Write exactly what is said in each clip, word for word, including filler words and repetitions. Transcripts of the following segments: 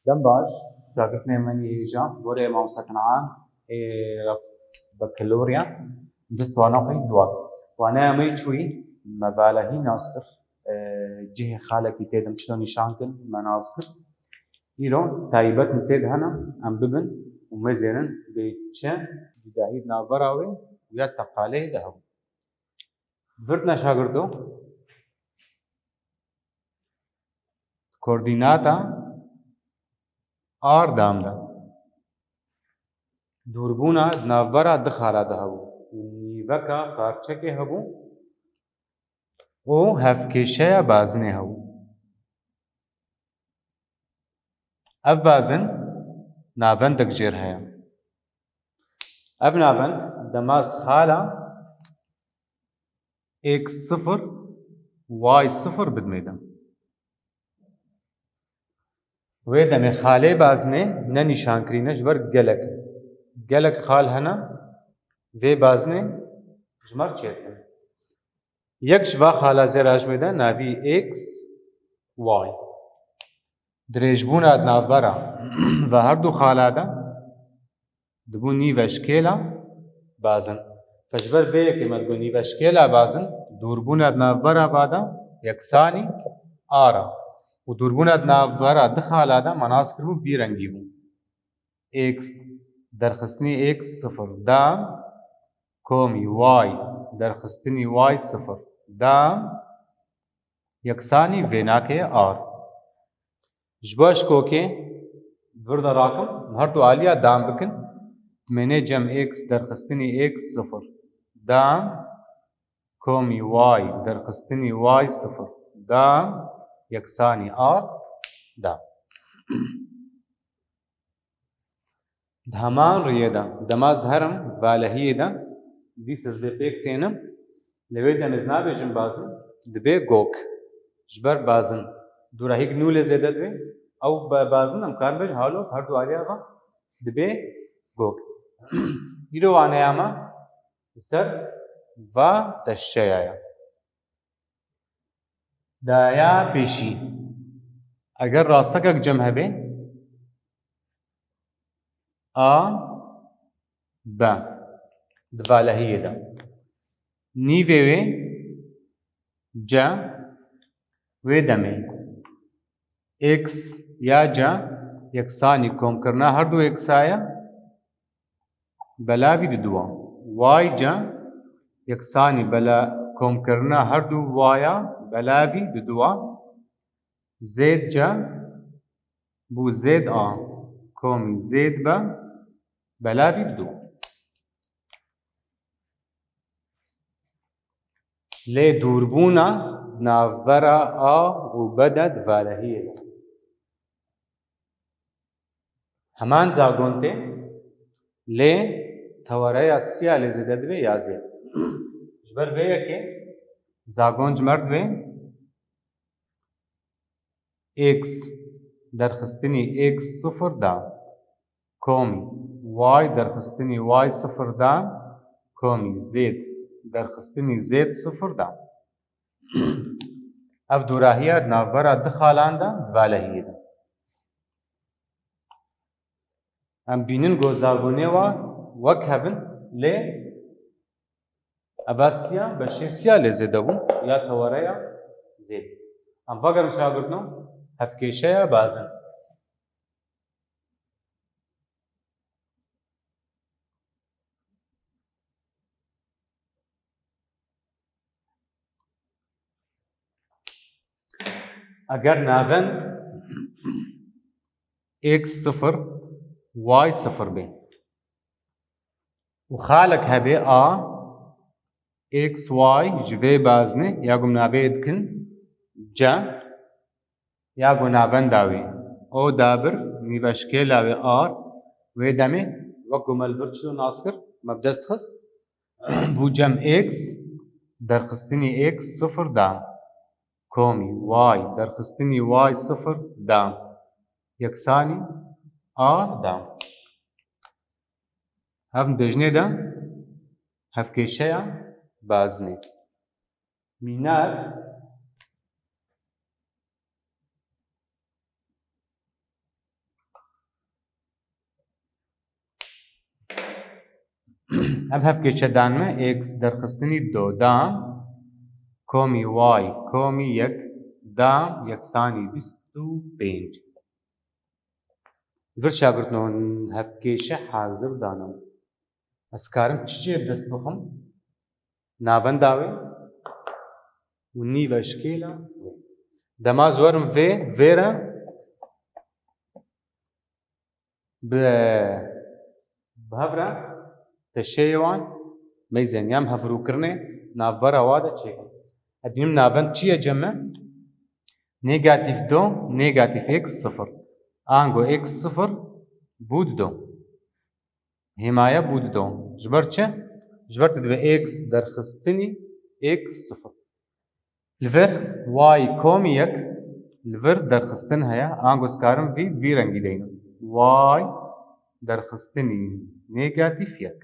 Dem baş, şagirdinê min yê hêja, gorê mamoste Kenan, ê ref bakalorya, bist wana xwe dua. Wana me çûyî, me valehî nas kir, e, cihê xalekî tê de çilo nîşan kin, me nas kir. Îro taybet min tê de hene, em bibin û me zêrin bê çi cudahî di navbera wê û ya teqaleyê de hebû. Virtine şagirdo, koordînata ar dam de. Dûrbûna di navbera di xala de hebû û nîveka parçekê hebû û hevkêşeya bazinê hebû. Ev bazin navendek jêr heye. Ev navend dema ez xala x sifir, y sifir bidmê de. Wê demê xalê bazinê ne nîşan kirîne ji ber gelek. Gelek xal hene, vê bazinê ji me re çêdikin. Yek ji va xala zêra ji me de navî x, y. Dirêjbûna di navbera ve her du xala de dibû nîveşkêla bazin. Fe ji ber vê yekê me digot nîveşkêla bazin, dûrbûna di navbera va de yeksanî ar e. Û dûrbûna di navbera di xala de me nas kiribû vî rengî bû. X derxistinî x sifir da, komî y derxistinî y sifir da, yeksanî vê nake ar. Ji bo eşkokê vir de rakim, her du aliya dam bikin. Dimênê cem x derxistinî x sifir da, komî y derxistinî y sifir da, yeksanî ar da. Di heman riyê de, dema ez herim valehiyê de, dîsa ez vê pêk tênim, lê wê demê ez nabêjim bazin, dibê gok. Ji ber bazin dûrahîk nû lê zêde dibe, ew ba-, bazin em karin bêjin halo, her du aliya va dibê gok. Îro waneya me li ser va teşeya ye. Daya pêşî. Eger rastekek cem hebe, a, b. Di valehiyê de. Nîvê wê, c, wê demê. X ya c yeksanî komkirina her du x a ye, belavî di du a. Y c yeksanî bela-, komkirina her du y a, belavî di du a. Zêd c bû zêd a komî zêd b, belavî bi du. Lê dûrbûna navbera a û b de di valehiyê de. Heman zagon tê, lê tewareya siya lê zêde dibe ya zêd. Ji ber vê yekê zagon ji me re dibe x derxistinî x sifir da, komî y derxistinî y sifir da, komî zêd derxistinî zêd sifir da. Ev dûrahiya di navbera di xalan de di valehiyê de. Em bînin ku zagonê wa wek hev in, lê eva siya beşê siya lê zêde bû ya tewareya zêd. Em vegerin şagirtno hevkêşeya bazin. Eger navend x sifir y sifir be û xalek hebe a x y ji vê bazinê ya ku em navê dikin c, ya ku navenda wê o dabir nîveşkêla wê ar, wê demê wek ku me li vir çilo nas kir, me bi dest xist, bû cem x derxistinî x sifir da, komî y derxistinî y sifir da, yeksanî ar da. Ev bêjnê de hevkêşeya bazinê. Mînar, e, Ev hevkêşe dan me, x derxistinî do dan, komî y komî yek dan yeksanî bîst û pênc. Vir şagirtno hevkêşe hazir dana. Ez karim çi cê bi dest bixim? Navenda wê û nîv eşkêla wê. Dema ez werim vê, vê re bi, bi hev re teşeyê wan meyzên ya em hevrûkirinê navbera wa de çêkin. Ez dibînim navend çi ye cem me? Negatîf do, negatîf x sifir. Ango x sifir bû dido. Hêmaya bû dido. Ji ber çi? Ji ber tu dibe x derxistinî x sifir. Li vir y komî yek, li vir derxistin heye, ango ez karim vî, vî rengî deynim. Y derxistinî negatîf yek.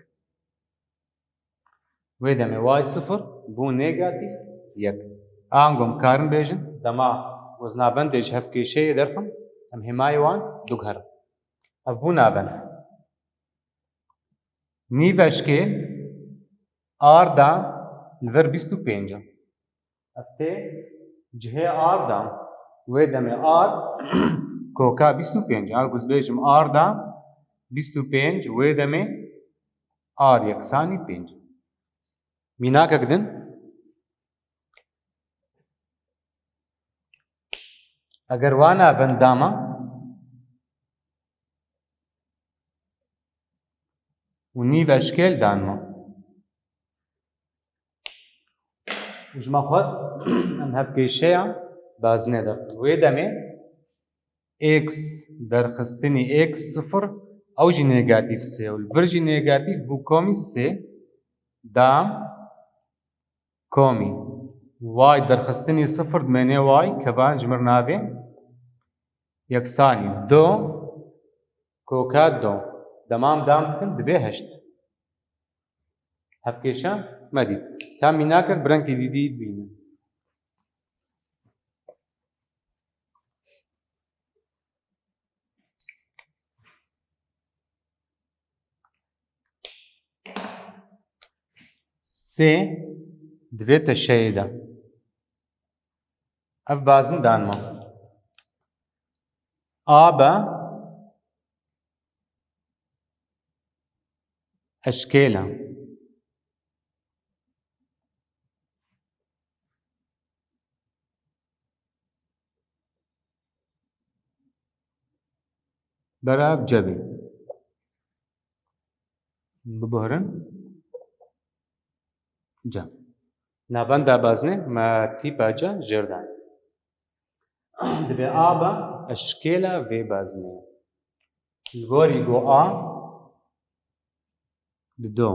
Wê demê y sifir bû negatîf yek. Ango em karin bêjin, dema ez navendê ji hevkêşeyê derxim, em hêmayê wan diguherin. Ev bû navend. Nîv eşkê r da li vir bîst û pênc e. Ev tê cihê r da. Wê demê r koka bîst û pênc. Ango ez bêjim r da bîst û pênc, wê demê r yeksanî pênc. Mînakek din. Eger wa navend dama û nîv eşkêl dan me. Û ji me xwest em hevkêşeya bazinê de. Wê demê x derxistinî x sifir, ew jî negatîf sê û li vir jî negatîf bû komî sê dan komî. Y derxistinî sifir dimêne y, kevan ji mir navê yeksanî do koka do. Dema em dam dikin dibe heşt. Hevkêşa me dît. Ka mînakek bi rengkî dîdî bînin. Sê di vê teşeyê de. Ev bazin dan me. A B eşkêl e. Bera ev cebê. Bibuhirin. Cem. Navenda bazinê me tîpa ce jêr dan. Dibe A B eşkêla vê bazinê. Li gorî go A dido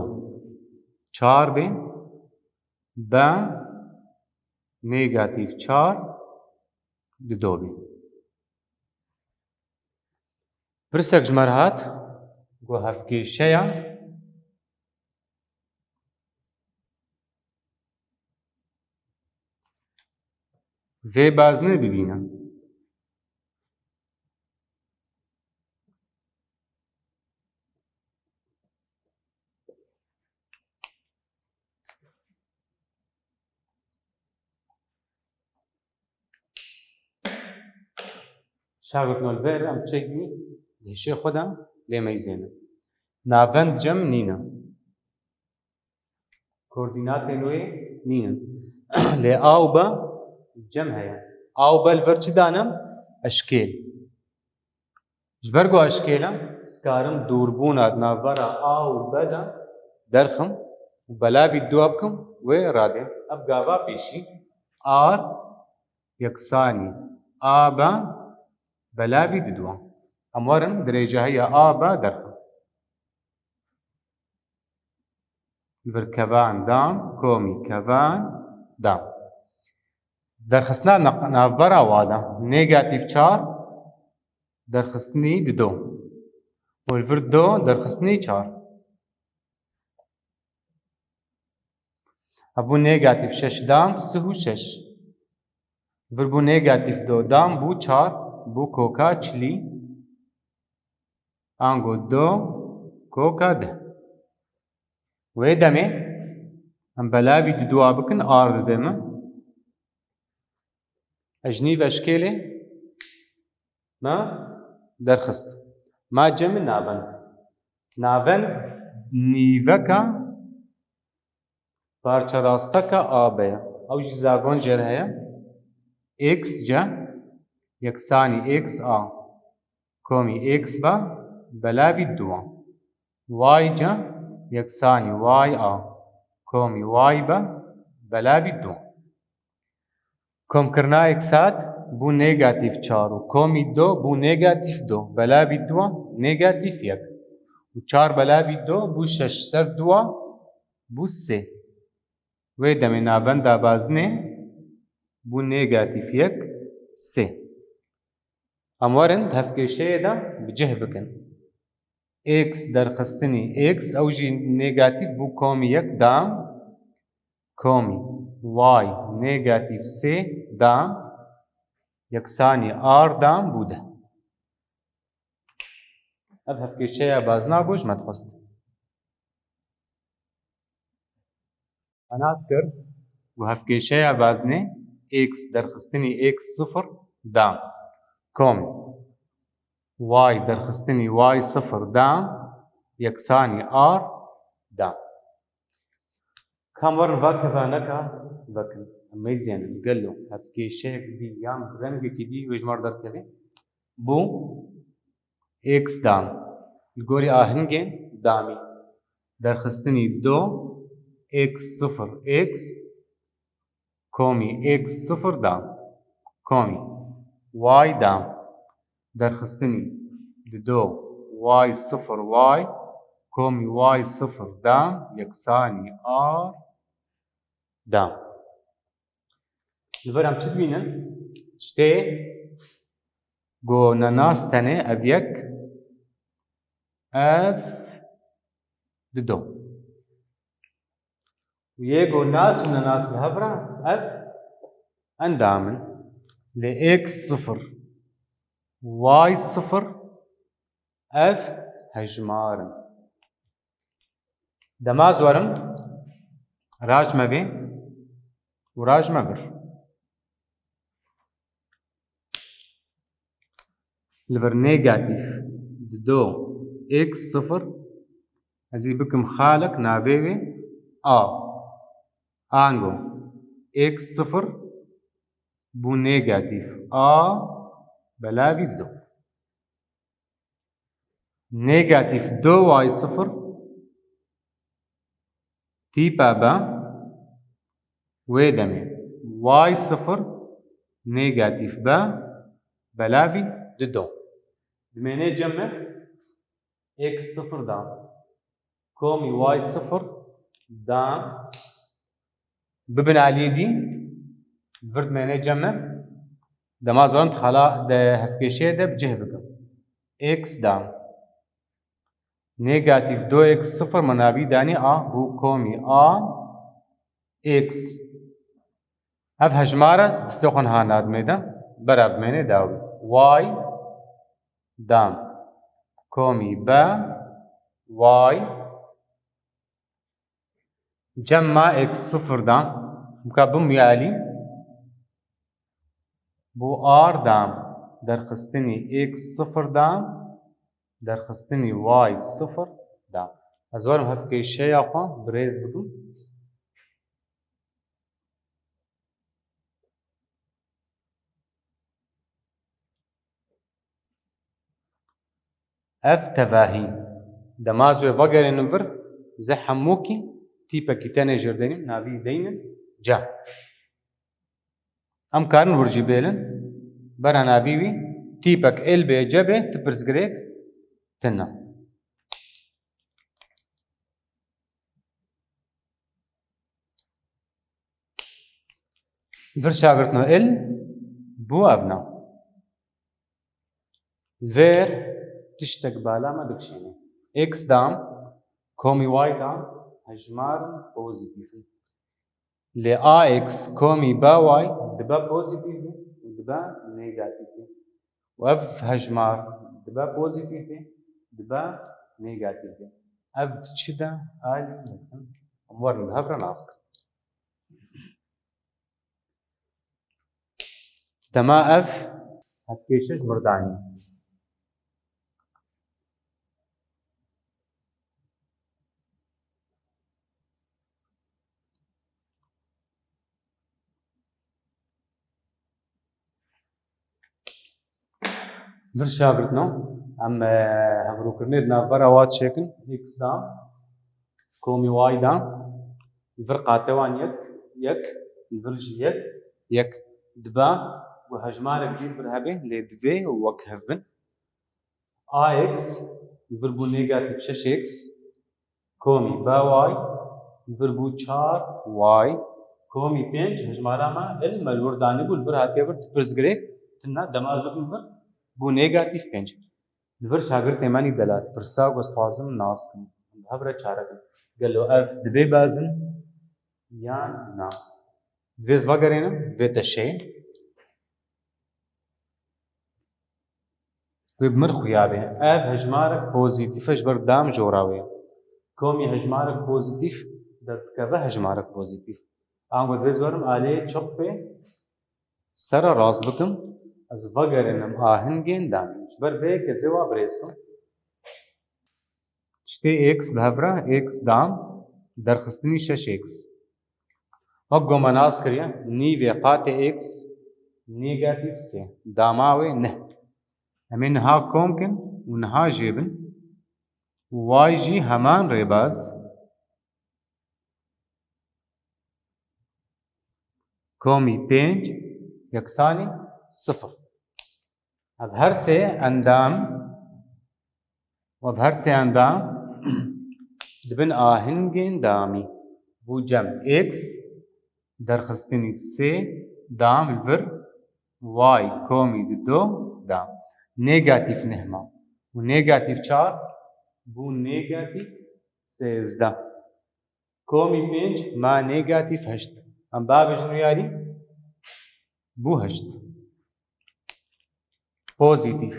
çar bê, B negatîf çar dido bê. Pirsek ji me re hat, go hevkêşeya vê bazinê bibîne. Şagirtno, li vir em çekî di hişê xwe de lê meyzêne. Navend cem nîne. Koordînatên wê nînin. Lê A û B cem heye. A û B li vir çi dane? Eşkêl. Ji ber ku eşkêl e, ez karim dûrbûna di navbera A û B de derxim û belavî dua bikim, wê radê. Ev gava pêşî R yeksanî A B belavî diduwa. Em werin dirêjahiya A B derxin. Li vir kevan dam, komî kevan dam. Derxistina nav-, navbera wa de, negatîf çar, derxistinî dido. Û li vir do, derxistinî çar. Ev bû negatîf şeş dam, sih û şeş. Vir bû negatîf do dam, bû çar, bû koka çilî. Ango do, koka deh. Wê demê em belavî di dua bikin, ar dide min. Ez ji nîv eşkêlê me derxist. Ma cem navend. Navend nîveka parçerasteka A B ye. Ew jî zagon jê re heye. X C yeksanî X A komî X B belavî dua. Y C yeksanî Y A komî Y B belavî dua. Komkirina X hat bû negatîf çar û komî do bû negatîf do belavî dua negatîf yek. Û çar belavî do bû şeş ser dua bû sê. Wê demê navenda bazinê bû negatîf yek sê. Em werin di hevkêşeyê de bi cih bikin. X derxistinî X, ew jî negatîf bû komî yek dam, komî Y negatîf sê dam, yeksanî R dam bû deh. Ev hevkêşeya bazina ku ji me dixwest. Me nas kir ku hevkêşeya bazinê X derxistinî X sifir dam, komî Y derxistinî Y sifir dam, yeksanî R dam. Kam werin va kevaneka vekin. Em meyzênin gelo hevkêşeyek dî yan bi rengekî dî wê ji me re derkeve. Bû X dam. Li gorî ahingên damî. Derxistinî do X sifir X komî X sifir dam. Komî Y dam. Derxistinî di do Y sifir Y komî Y sifir dam yeksanî R dam. Li vir em çi dibînin? Tiştê ku nenas tenê ev yek, ev di do. Û yê ku nas û nenas li hev re ev endam in. Lê X sifir, Y sifir ev hejmar in. Dema ez werim, raj me vê û raj me vir. Li vir negatîf di do X sifir, ez ê bikim xalek navê wê A. Ango X sifir bû negatîf A belavî di do. Negatîf do Y sifir tîpa be, wê demê Y sifir negatîf be, belavî di do. Dimêne cem me X sifir da. Komî Y sifir da. Bibin aliyê dî, vir dimêne cem me. Dema zorin di xala de hevkêşeyê de bi cih bikim. X da. Negatîf do X sifir min navî danî A bû komî A X. Ev hejmara distê xwe niha nadimê de bera bimêne dawî. Y dam komî B Y. Cem ma X sifir da, bika bimûye alî, bû R da, derxistinî X sifir da, derxistinî Y sifir da. Ez werim hevkêşeya xwe bi rêz bikim. Ev tevahî. Dema ez wê vegerînim vir, zê hemûkî tîpekî tenê jê re deynim, navî deynin C. Em karin wir jî bêlin, bera navî wî tîpek êl bê C bê, ti pirsgirêk tune. Vir şagirtno il bû evna. Li vêr tiştek bala me dikişîne. X dam, komî Y dam, hejmar in pozîtîf in. Lê A X komî B Y dibe pozîtîf û dibe negatîf. Û ev hejmar dibe pozîtîf, dibe negatîf. Ev diçi de alî nekin. Em werin bi hev re nas kin. Dema ev hevkêşe ji mir danî. Vir şagirtno, em, e, hevrûkirinê di navbera wa çêkin, x da, komî y da, li vir qate wan yek, yek, li vir jî yek, yek. Dibe ku hejmarek dî li vir hebe, lê divê wek hev bin. A x li vir bû negatîf şeş x, komî b y, li vir bû çar y, komî pênc, hejmara me il me li wir danîbû, li vir hatiye vir, tu pirsgirêk tune, dema ez bikim vir, bû negatîf pênc. Li vir şagirtê me nî delat, pirsa ku ez dixwazim nas kim, em bi hev re çare kin. Gelo ev dibê mezin yan na? Divê ez vegerînim vê teşeyê. Wê bi mir xuya bê. Ev hejmarek pozîtîf e, ji ber dam jora wê ye. Komî hejmarek pozîtîf derdikeve hejmarek pozîtîf. Ango divê ez werim aliyê çep pê sera rast bikim, ez vegerînim ahingên damî. Ji ber vê yekê ez ê wa birêz kim. Tiştê x bi hev re, x dam, derxistinî şeş x. Wek ku me nas kiriye, nîvê qatê x negatîf sê. Dama wê neh. Em ê niha kom kin û niha jê bin. Û y jî heman rêbaz. Komî pênc yeksanî sifir. Ev her sê endam, ev her sê endam dibin ahingên damî. Bû cem x, derxistinî sê dam li vir, y komî di do dam. Negatîf neh ma. Û negatîf çar bû negatîf sêzdeh. Komî pênc ma negatîf heşt. Em bavêjin wî yarî. Bû heşt. Pozîtîf.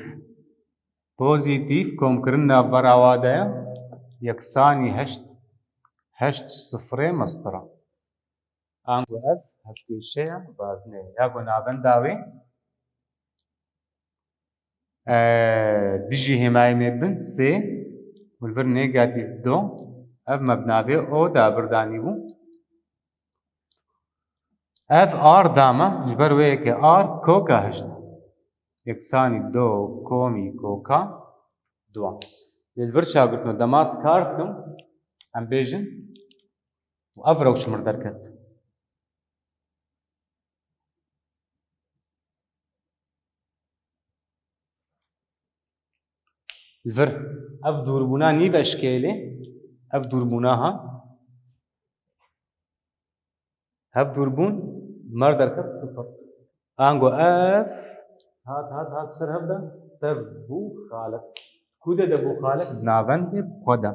Pozîtîf komkirin navbera wa de ye. Yeksanî heşt. Heşt ji sifirê mestir e. Ango ev hevkêşeya bazinê ye. Ya ku navenda wê Ee, dijî hêmayê me bin sê û li vir negatîf du. Ev me bi navê O da birdanî bû. Ev R dame, ji ber wê yekê R koka heşt. Yeksanî du komî koka du. Lê li vir şagirtno dema ez kar dikim, em bêjin û ev rewş mir derket. Li vir ev dûrbûna nîv eşkêlê, ev dûrbûna ha. Ev dûrbûn mer derket sifir. Ango ev hat, hat, hat ser hev de, dev bû xalik. Ku de dev bû xalik? Navendê bi xwe de.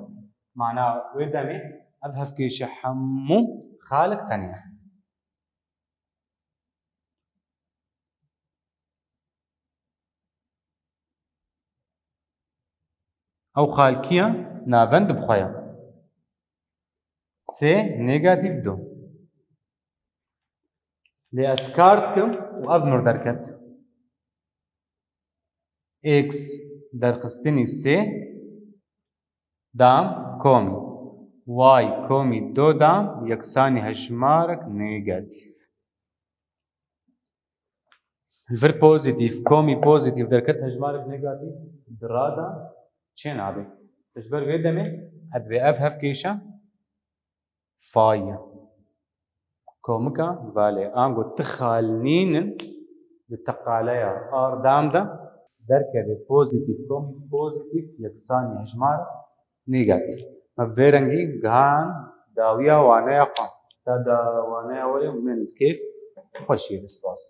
Mana wê demê ev hevkêşe hemû xalik tenya. Ew xalkiya navend bi xwe ye. Sê negatîf du. Lê ez kar dikim û ev mir derket. X derxistinî sê dam komî. Y komî du dam yeksanî hejmarek negatîf. Li vir pozîtîf, komî pozîtîf derket hejmarek negatîf di rada çê nabe. Ji ber vê demê ev dibê ev hevkêşe fay e. Komika valê ango ti xal nînin di teqaleya ardam de derkeve pozîtîf, komî pozîtîf yeksanî hejmar negatîf. Me bi vê rengî gihan dawiya waneya xwe. Ta da waneya werê min kêf xweşiyê, spas.